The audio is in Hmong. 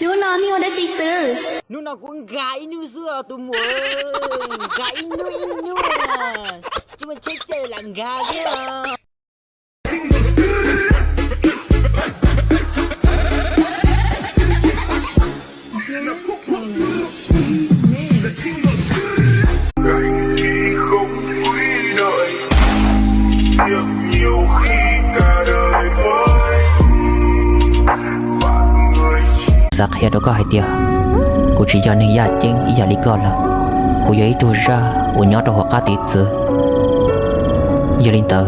Hnub no nej ua dab tsi xwb? Hnub no kuv nkag ib hnub xwb os tus muam, nkag ib hnub ib hnub, tsis muaj tsheb caij lam nkag xwb os. Xav qhia rau koj hais tias kuv tsis yog neeg yaj ceeb ib yam li koj lawm. Kuv yog ib tug zaj uas nyob rau hauv qab tiv txwv. Yog li ntawd,